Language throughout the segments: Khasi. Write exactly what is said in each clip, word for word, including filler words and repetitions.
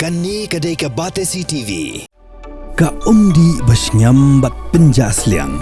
Kane ka dei ka Batesi T V. Ka umdih ba shngiam bad pynjah sliang.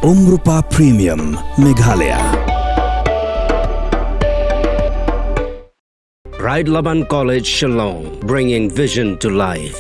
Umrupa Premium Meghalaya. Bright Laban College, Shillong, bringing vision to life.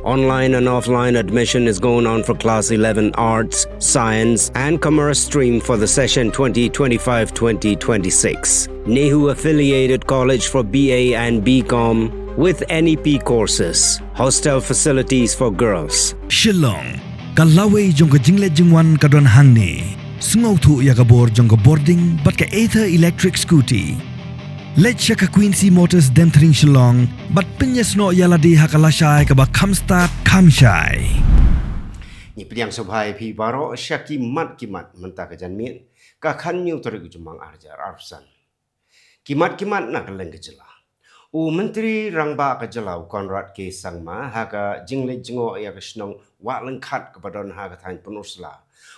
Online and offline admission is going on for Class eleven Arts, Science, and Commerce stream for the session twenty twenty-five twenty twenty-six. NEHU affiliated college for B A and B Com with N E P courses. Hostel facilities for girls. Shillong, ka lawei jong ka jingleit jingwan ka don hangne. Sngewthuh ïa ka bor jong ka bording bad ka Ather Electric Scooty. Leit sha ka Quincy Motors Demthring Shillong bad pynïasnoh ïa lade ha ka lashai kaba kham stad kham shai. Ngi pdiang sngewbha ïa phi baroh sha ki mat ki mat mynta ka janmiet, ka khathynñiew tarik u Jymmang ar hajar arphew san. Ki mat ki mat na ka liang ka jylla. U Myntri Rangbah ka jylla u Conrad K Sangma ha ka jingleit jngoh ïa ka shnong Wah Lyngkhat kaba don ha ka thaiñ Pynursla,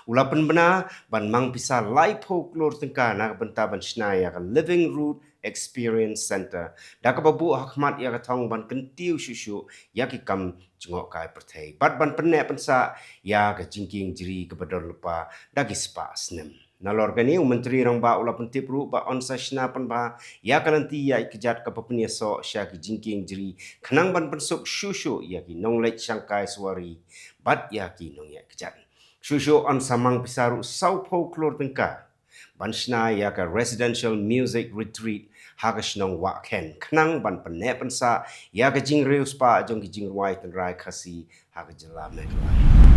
u la pynbna ban mang pisa laiphew klur tyngka na ka bynta ban shna ïa ka Living Root Experience Centre, da kaba buh ha khmat ïa ka thong ban kyntiew shuh shuh ïa ki kam jngohkai pyrthei bad ban pynneh pynsah ïa ka jingkieng jri kaba don lypa da ki spah snem. Nalor kane, u Myntri Rangbah u la pyntip ruh ba yn sa shna pynbha ïa ka lynti ïaid kjat kaba pynïasoh sha ki jingkieng jri khnang ban pynsuk shuh shuh ïa ki nongleit shangkai suwari bad ïa ki nongïaid kjat. Shuh shuh yn sa mang pisa ruh sawphew klur tyngka ban shna ïa ka Residential Music Retreat ha ka shnong Wah Khen khnang ban pynneh pynsah ïa ka jingriewspah jong ki jingrwai tynrai Khasi ha ka jylla Meghalaya.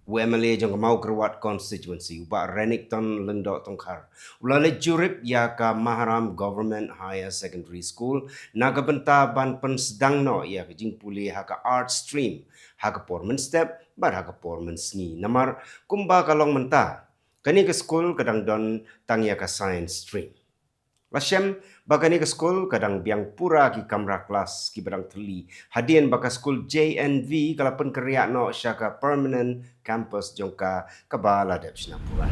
U M L A jong ka Mawkyrwat Constituency, u Bah Renikton Lyngdoh Tongkhar, u la leit jurip ïa ka Maharam Government Higher Secondary School na ka bynta ban pynsdang noh ïa ka jingpule ha ka Art Stream ha ka por mynstep bad ha ka por mynsngi. Namar kumba ka long mynta, kane ka skul ka dang don tang ïa ka Science Stream. La shem ba kane ka skul ka dang biang pura ki kamra klas kiba dang thylli, hadien ba ka skul J N V ka la pynkynriah noh sha ka permanent campus jong ka kaba la dep shna pura.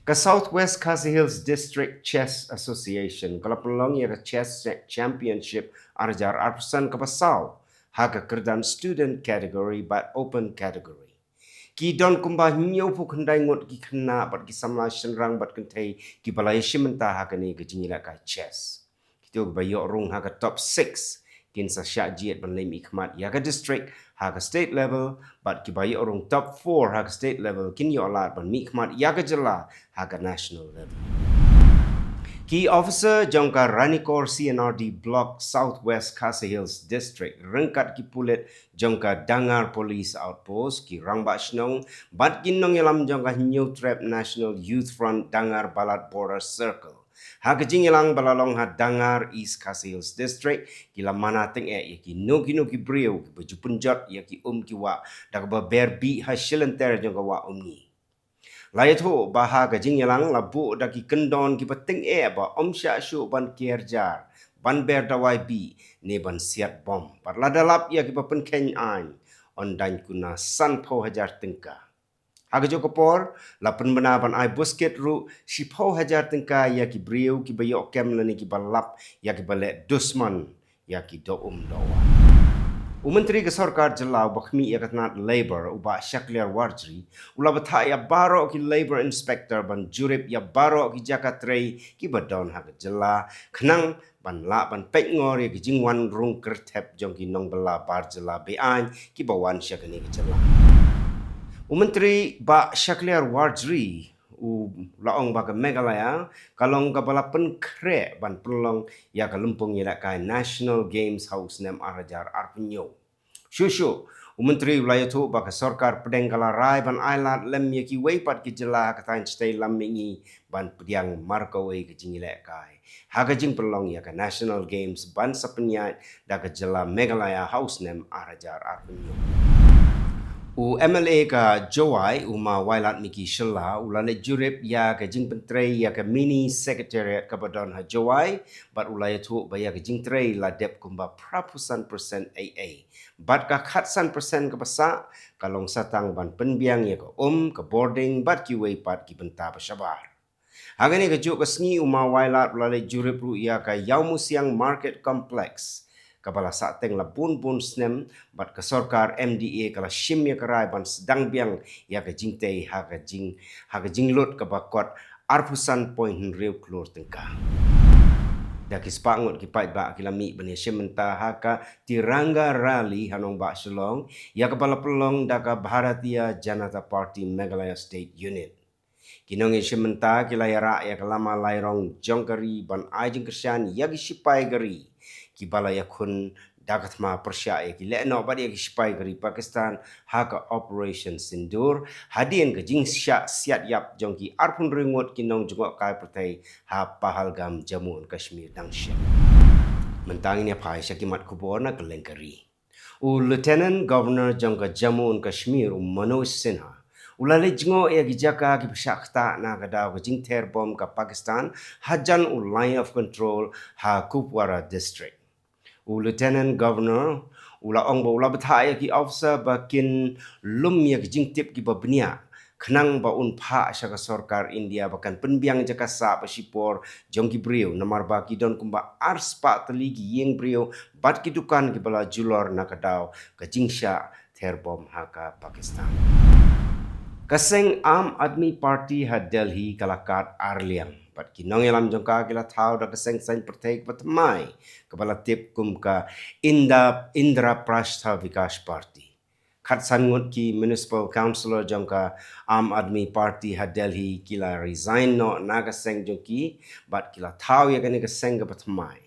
Ka South West Khasi Hills District Chess Association ka la pynlong ïa ka Chess Championship ar hajar arphew san kaba saw ha ka kyrdan student category bad open category. Ki don kumba hynñiewphew khyndai ngut ki khynnah bad ki samla shynrang bad kynthei kiba la ïashim bynta ha kane ka jingïalehkai chess. Kito kiba ïoh rung ha ka top six kin sa shah jied ban leit mihkhmat ïa ka district ha ka state level, bad kiba ïoh rung top four ha ka state level kin ïoh lad ban mihkhmat ïa ka jylla ha ka national level. Ki officer jong ka Ranikor C and R D Block South West Khasi Hills District ryngkat ki pulit jong ka Dangar Police Outpost, ki rangbah shnong bad ki nongïalam jong ka Hynñiewtrep National Youth Front Dangar Balat Border Circle, ha ka jingïalang ba la long ha Dangar, East Khasi Hills District, ki la mana tyngeh ïa kino kino ki briew kiba ju pynjot ïa ki um ki wah da kaba ber bih ha shilynter jong ka wah umngi. La ïathuh ba ha ka jingïalang la buh da ki kyndon kiba tyngeh ba ym shah shuh ban kiar jar, ban ber dawai bih ne ban siat bom. Bad lada lap ïa kiba pynkheiñ aiñ, yn daiñ kuna sanphew hajar tyngka. Ha kajuh ka por, la pynbna ban ai buskit ruh shiphew hajar tyngka ïa ki briew kiba ïoh kem lane kiba lap ïa kiba leh dusmon ïa ki doh um doh wah. U Myntri ka Sorkar Jylla uba khmih ïa ka tnat Labour, u Bah Shakliar Warjri, u la bthah ïa baroh ki Labour Inspector ban jurip ïa baroh ki jaka trei kiba don ha ka jylla, khnang ban lah ban peit ngor ïa ki jingwan rung kyrthep jong ki nongbylla bar jylla be-aiñ kiba wan sha kane ka jylla. U Myntri Bah Shakliar Warjri u la ong ba ka Meghalaya ka long kaba la pynkhreh ban pynlong ïa ka lympung ïalehkai National Games ha u snem ar hajar arphew hynñiew. Shuh shuh, u Myntri u la ïathuh ba ka Sorkar Pdeng ka la rai ban ailad lem ïa kiwei pat ki jylla ha ka thaiñ shatei lam mihngi ban pdiang mar kawei ka jingïalehkai ha ka jingpynlong ïa ka National Games ban sa pynïaid da ka jylla Meghalaya ha u snem ar hajar arphew hynñiew. U M L A ka Jowai, u Ma Wailadmiki Shylla, u la leit jurip ïa ka jingpyntrei ïa ka Mini Secretariat kaba don ha Jowai, bad u la ïathuh ba ïa ka jingtrei la dep kumba phraphew san percent ei ei. Bad ka khatsan percent kaba sah ka long satang ban pynbiang ïa ka um, ka bording bad kiwei pat ki bynta ba shabar. Ha kane kajuh ka sngi u Ma Wailad u la leit jurip ruh ïa ka Ïawmusiang Market Complex, kaba la sah teng la bun bun snem, bad ka sorkar M D A ka la shim ïa ka rai ban sdang biang ïa ka jingtei ha ka jing, ha ka jinglut kaba kot arphew san point hynriew klur tyngka. Da ki spah ngut ki paidbah ki la mih ban ïashim bynta ha ka Tiranga Rally ha nongbah Shillong, ïa kaba la pynlong da ka Bharatiya Janata Party Meghalaya State Unit. Ki nongïashim bynta ki la ïarah ïa ka lama lai rong jong ka ri ban ai jingkyrshan ïa ki sipai ka ri kiba la ïakhun da ka thma pyrshah ïa ki lehnoh bad ïa ki sipai ka ri Pakistan ha ka Operation Sindoor, hadien ka jingshah siat ïap jong ki arphew hynriew ngut ki nongjngohkai pyrthei ha Pahalgam, Jammu and Kashmir dang shen. Mynta ngin ïa phai sha ki mat khubor na kylleng ka ri. U Lieutenant Governor jong ka Jammu and Kashmir, u Manoj Sinha, u la leit jngoh ïa ki jaka kiba shah ktah na ka daw ka jingther bom ka Pakistan hajan u Line of Control ha Kupwara District. U Lieutenant Governor u la ong ba u la bthah ïa ki officer ba kin lum ïa ki jingtip kiba bniah, khnang ba un phah sha ka sorkar India ba kan pynbiang jaka sah ba shipor jong ki briew, namar ba ki don kumba ar spah tylli ki ïing briew bad ki dukan kiba la julor na ka daw ka jingshah ther bom ha ka Pakistan. Ka seng Aam Aadmi Party ha Delhi ka la kad ar liang bad ki nongïalam jong ka ki la thaw da ka seng saiñ pyrthei kaba thymmai kaba la tip kum ka Inda, Indraprastha Vikash Party. Khatsan ngut ki municipal councillor jong ka Aam Aadmi Party ha Delhi ki la resign noh na ka seng jong ki bad ki la thaw ïa kane ka seng kaba thymmai.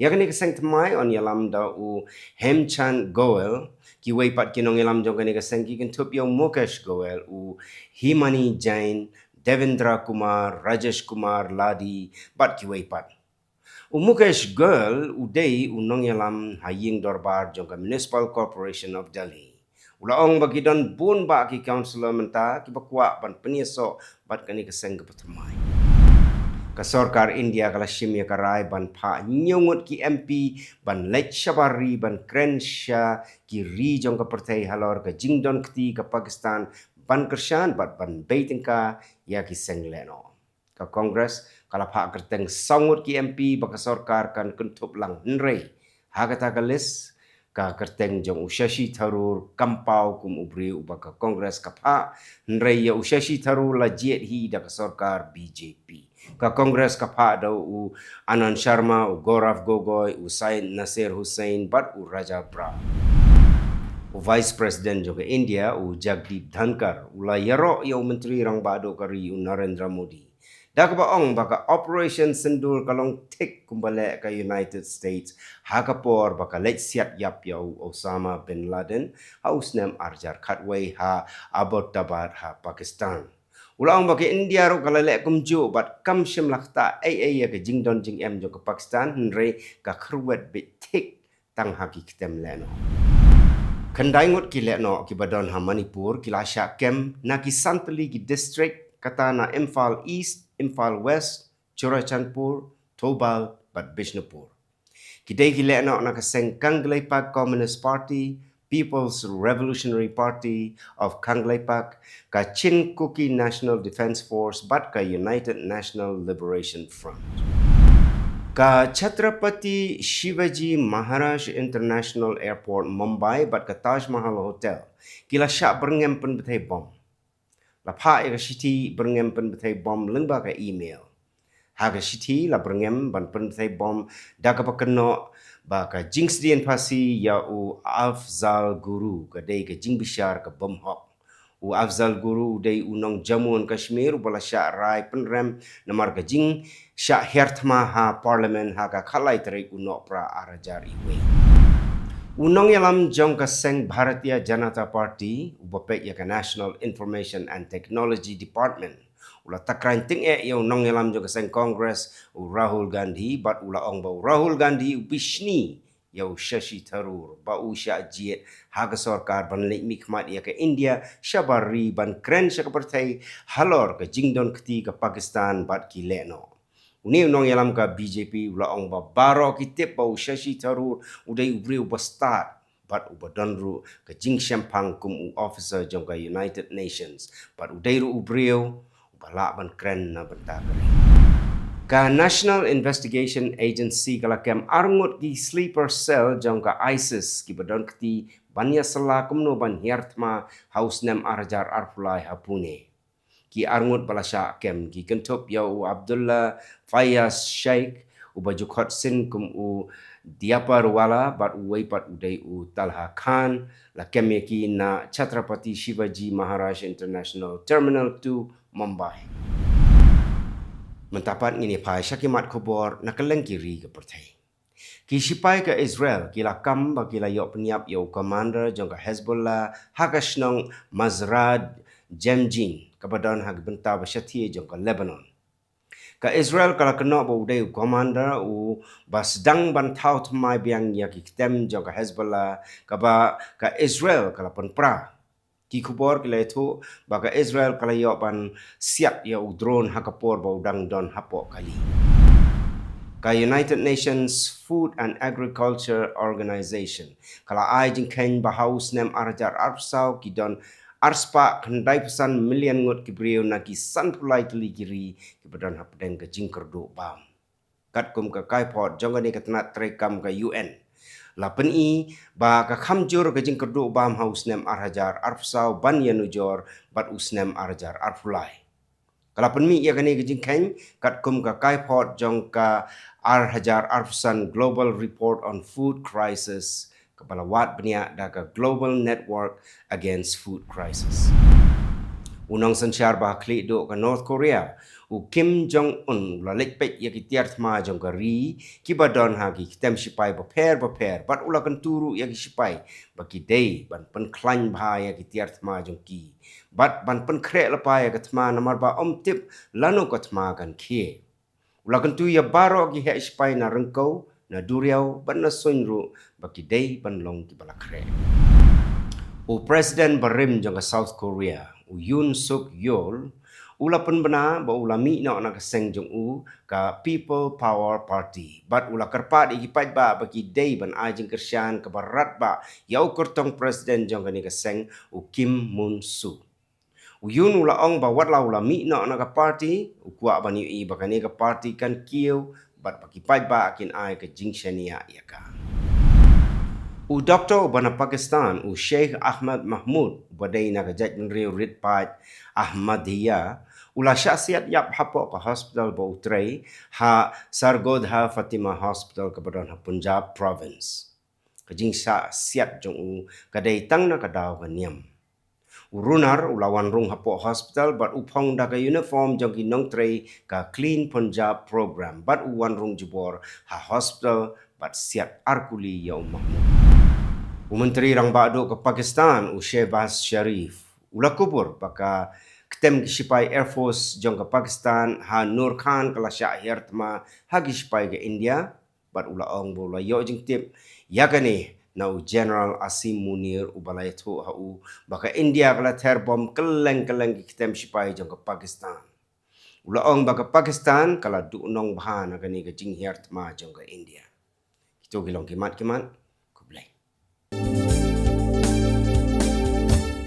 Ïa kane ka seng thymmai yn ïalam da u Hemchand Goel, kiwei pat ki nongïalam jong kane ka seng ki kynthup ïa u Mukesh Goel, u Himani Jain, Devendra Kumar, Rajesh Kumar Ladhi bad kiwei pat. U Mukesh Goel u dei u nongïalam ha ïing dorbar jong ka Municipal Corporation of Delhi. U la ong ba ki don bun bah ki councillor mynta kiba kwah ban pynïasoh bad kane ka seng kaba thymmai. Ka sorkar India ka la shim ïa ka rai ban phah hynñiew ngut ki M P ban leit shabar ri ban kren sha ki ri jong ka pyrthei halor ka jingdon kti ka Pakistan ban kyrshan bad ban bei tyngka ïa ki seng lehnoh. Ka Congress ka la phah kyrteng saw ngut ki M P ba ka sorkar kan kynthup lang, hynrei ha kata ka list ka kyrteng jong u Shashi Tharoor kam paw kum u briew uba ka Congress ka phah, hynrei ïa u Shashi Tharoor la jied hi da ka sorkar B J P. Ka Congress ka phah da u Anand Sharma, u Gaurav Gogoi, u Syed Nasir Hussain bad u Raja Brah. U Vice President jong ka India, u Jagdeep Dhankhar, u la ïaroh ïa u Myntri Rangbah Duh ka ri, u Narendra Modi, da kaba ong ba ka Operation Sindoor ka long thik kumba leh ka United States ha ka por ba ka leit siat ïap ïa u Osama bin Laden ha u snem ar hajar khatwei ha Abbottabad ha Pakistan. U la ong ba ka India ruh ka la leh kumjuh bad kam shym la ktah ei ei ïa ka jingdon jingem jong ka Pakistan, hynrei ka kyrwet beit thik tang ha ki ktem lehnoh. Khyndai ngut ki lehnoh kiba don ha Manipur ki la shah kem na ki san tylli ki district, kata na Imphal East, Imphal West, Churachandpur, Thoubal bad Bishnupur. Ki dei ki lehnoh na ka seng Kangleipak Communist Party, People's Revolutionary Party of Kangleipak, ka Chin Kuki National Defence Force bad ka United National Liberation Front. Ka Chhatrapati Shivaji Maharaj International Airport Mumbai bad ka Taj Mahal Hotel ki la shah byrngem pynbthei bom. La phah ïa ka shithi byrngem pynbthei bom lyngba ka email. Ha ka shithi la byrngem ban pynbthei bom da kaba kynnoh ba ka jingsdien phasi ïa u Afzal Guru ka dei ka jingbishar ka bymhok. U Afzal Guru u dei u nong Jammu and Kashmir uba la shah rai pynrem namar ka jingshah hiar thma ha Parliament ha ka khatlai tarik u Nohprah ar hajar wei. U nongïalam jong ka seng Bharatiya Janata Party uba peit ïa ka National Information and Technology Department u la takran tyngeh ïa u nongïalam jong ka seng Congress, u Rahul Gandhi, bad u la ong ba u Rahul Gandhi u bishni ïa u Shashi Tharoor ba u shah jied ha ka sorkar ban leit mihkhmat ïa ka India shabar ri ban kren sha ka pyrthei halor ka jingdon kti ka Pakistan bad ki lehnoh. Une u nongïalam ka B J P u la ong ba baroh ki tip ba u Shashi Tharoor u dei u briew uba stad bad uba don ruh ka jingshemphang kum u officer jong ka United Nations bad u dei ruh u briew uba lah ban kren na bynta ka ri. Ka National Investigation Agency ka la kem arngut ki sleeper cell jong ka ISIS kiba don kti ban ïasylla kumno ban hiar thma ha u snem ar hajar arphew lai ha Pune. Ki arngut ba la shah kem ki kynthup ïa u Abdullah Faiyaz Sheikh, uba ju khot sin kum u Diaparwala, bad uwei pat u dei u Talha Khan, la kem ïa ki na Chhatrapati Shivaji Maharaj International Terminal two, Mumbai. Mynta pat ngin ïa phai sha ki mat khubor na kylleng ki ri ka pyrthei. Ki shipai ka Israel ki la kam ba ki la ïoh pynïap ïa u commander jong ka Hezbollah ha ka shnong Masra Jemjin, kaba don ha ka bynta ba shathie jong ka Lebanon. Ka Israel ka la kynnoh ba u dei u commander uba sdang ban thaw thymmai biang ïa ki ktem jong ka Hezbollah, kaba ka Israel ka la pynpra. Ki khubor ki la ïathuh ba ka Israel ka la ïoh ban siat ïa u drone ha ka por ba u dang don hapoh kali. Ka United Nations Food and Agriculture Organization ka la ai jingkheiñ ba ha u snem ar hajar arphew saw ki don arspah khyndai phew san million ngut ki briew na ki sanphew lai tylli ki ri kiba don hapdeng ka jingkyrduh bam. Katkum ka kaiphod jong kane ka tnat treikam ka U N, la pyni ba ka kham jur ka jingkyrduh bam ha u snem ar hajar arphew saw ban ïanujor bad u snem ar hajar arphew lai. Ka la pynmih ïa kane ka jingkheiñ katkum ka kaiphod jong ka ar hajar arphew san Global Report on Food Crisis, kaba la wad bniah da ka Global Network Against Food Crisis. U nongsynshar ba ha khlieh duh ka North Korea, u Kim Jong Un, u la leit peit ïa ki tiar thma jong ka ri kiba don ha ki ktem shipai bapher bapher, bad u la kyntu ruh ïa ki shipai ba ki dei ban pynkhlaiñ bha ïa ki tiar thma jong ki bad ban pynkhreh lypa ïa ka thma, namar ba ym tip lano ka thma kan khie. U la kyntu ïa baroh ki heh shipai na ryngkew, na duriaw bad na suiñ ruh ba ki dei ban long kiba la khreh. U President barim jong ka South Korea, u Yoon Suk Yeol, u la pynbna ba u la mih noh na ka seng jong u, ka People Power Party, bad u la kyrpad ïa ki paidbah ba ki dei ban ai jingkyrshan kaba radbah ïa u kyrtong president jong kane ka seng, u Kim Moon Soo. U Yoon u la ong ba wat la u la mih noh na ka party, u kwah ban ïohi ba kane ka party kan kiew bad ba ki paidbah kin ai ka jingshaniah ïa ka. U doktor uba na Pakistan, u Sheikh Ahmad Mahmood, uba dei na ka jaitbynriew rit paid Ahmadiyya, u la shah siat ïap hapoh ka hospital ba u trei, ha Sargodha Fatima Hospital kaba don ha Punjab Province. Ka jingshah siat jong u ka dei tang na ka daw ka niam. U runar u la wan rung hapoh hospital bad u phong da ka uniform jong ki nongtrei ka Clean Punjab Program bad u wan rung jubor ha hospital bad siat arkuli ïa u Mahmood. U Myntri Rangbah Duh ka Pakistan, u Shehbaz Sharif, u la kubur ba ka ktem ki shipai Air Force jong ka Pakistan ha Nur Khan ka la shah hiar thma ha ki shipai ka India, bad u la ong ba u la ïoh jingtip ïa kane na u General Asim Munir, uba la ïathuh ha u ba ka India ka la ther bom kylleng kylleng ki ktem shipai jong ka Pakistan. U la ong ba ka Pakistan ka la duhnong bha na kane ka jinghiar thma jong ka India. Kito ki long ki mat ki mat